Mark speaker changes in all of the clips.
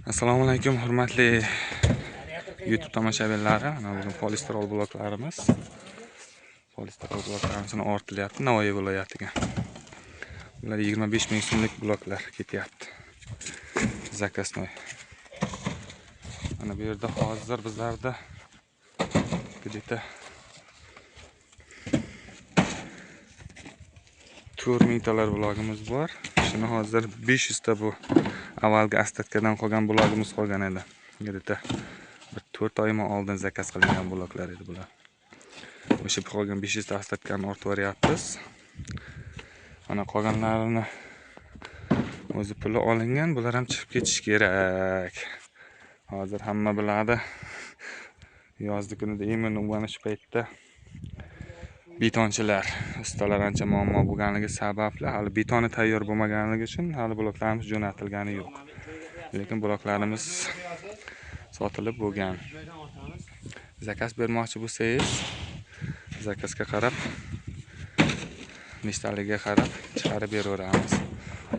Speaker 1: Assalomu alaykum hurmatli YouTube tomoshabinlari. Mana bugun polistirol bloklarimiz. Polistirol bloklarimizni ortilyapti Navoiy viloyatiga. Bular 25 ming so'mlik bloklar ketyapti. Zakasnoy. Mana bu yerda hozir bizlarda где-то 4 mingtalar blogimiz bor. Shuni hozir 500 ta bu avvalgi ostatkadan qolgan blogimiz qolgan edi. Где-то bir 4 oymi oldin zakaz qilingan bloklar edi bular. O'sha qolgan 500 ta ostatkani ortib yuboryapmiz. Mana qolganlarini o'zi puli olingan, bular ham chiqib ketish kerak. Hozir hamma biladi. Yozdi kunida imенно mana shu paytda betonchilar, ustalar ancha muammo bo'lganligi sababli hali betoni tayyor bo'lmaganligi uchun hali bloklarimiz jo'natilgani yo'q. Lekin bloklarimiz sotilib bo'lgan. Zakaz bermoqchi bo'lsangiz, zakazga qarab, nechtaligiga qarab chiqarib beraveramiz.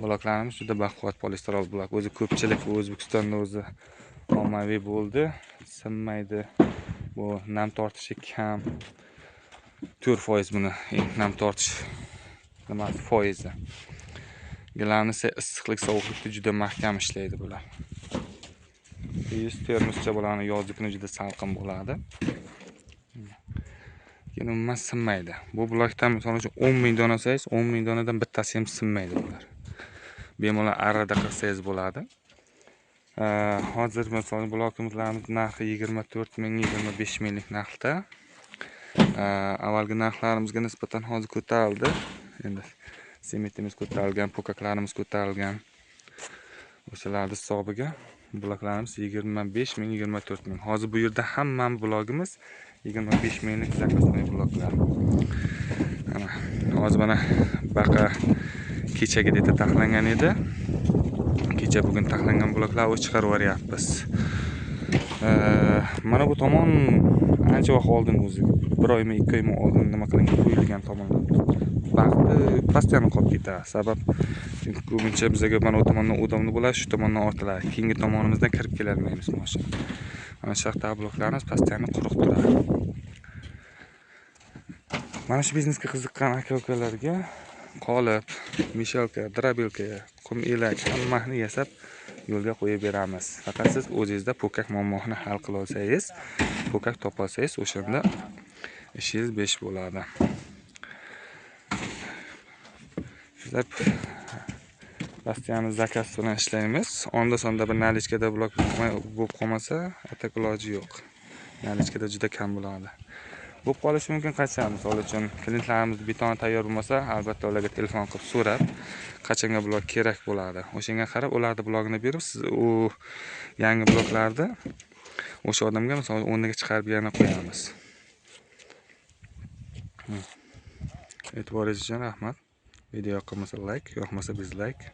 Speaker 1: Bloklarimiz juda baquvvat polistirol blok. O'zi ko'pchilik O'zbekistonda o'zi ommaviy bo'ldi, sinmaydi. Bu nam tortishi kam. 4% buni nam tortish nimasi foizi. Gilamisi issiqlik, sovuqlikda juda mahkam ishlaydi bular. 100 termoscha bularni yozgi kuni juda salqin bo'ladi. Keyin umuman sinmaydi. Bu blokdan misol uchun 10 ming dona olsangiz, 10 ming donadan bittasi ham sinmaydi bular. Bemalol arrada qilsangiz bo'ladi. Hozir misol blokimizning narxi 24 ming, 25 minglik narxda. Avvalgi narxlarimizga nisbatan hozir ko'tarildi. Endi sementimiz ko'tarilgan, pokaklarimiz ko'tarilgan. O'shalarning hisobiga bloklarimiz 25 ming, 24 ming. Hozir bu yerda hamma blogimiz 25 minglik zakaznoy bloklar. Mana hozir mana baqa kechagidek taxlangan edi. Kecha bugun taxlangan bloklar o'z chiqarib yuboryapmiz. Mana bu tomon ancha vaqt oldin o'zi 1 oymi 2 oymi oldin nima qilingan qo'yilgan tomonlar. Vaqti pastdan qolib ketadi. Sabab chunki ko'pincha bizga mana u tomondan udobni bo'ladi, shu tomondan ortiladi. Keyingi tomonimizdan kirib kela olmaymiz mashina. Mana shu yoqda bloklarimiz pastdan quruq turadi. Mana shu biznesga qiziqqan aka-ukalarga qolip, mishalka, drabilka, qum elak hammasini yasab yo'lga qo'yib beramiz. Faqat siz o'zingizda po'kak muammosini hal qila olsangiz, po'kak topa olsangiz, o'shanda ishingiz 5 bo'ladi. Bizlar Rossiyani zakaz bilan ishlaymiz. Onda-sonda bir nalichkada blok bo'lib qolmasa, atak iloji yo'q. Nalichkada juda kam bo'ladi. Bo'lib qolishi mumkin qachon? Misol uchun klientlarimiz betoni tayyor bo'lmasa, albatta ularga telefon qilib so'rab, qachonga blok kerak bo'ladi. O'shanga qarab ularni blogini berib, siz u yangi bloklarni o'sha odamga misol o'rniga chiqarib yana qo'yamiz. E'tiboringiz uchun rahmat. Video yoqmasa like, yoqmasa dislike.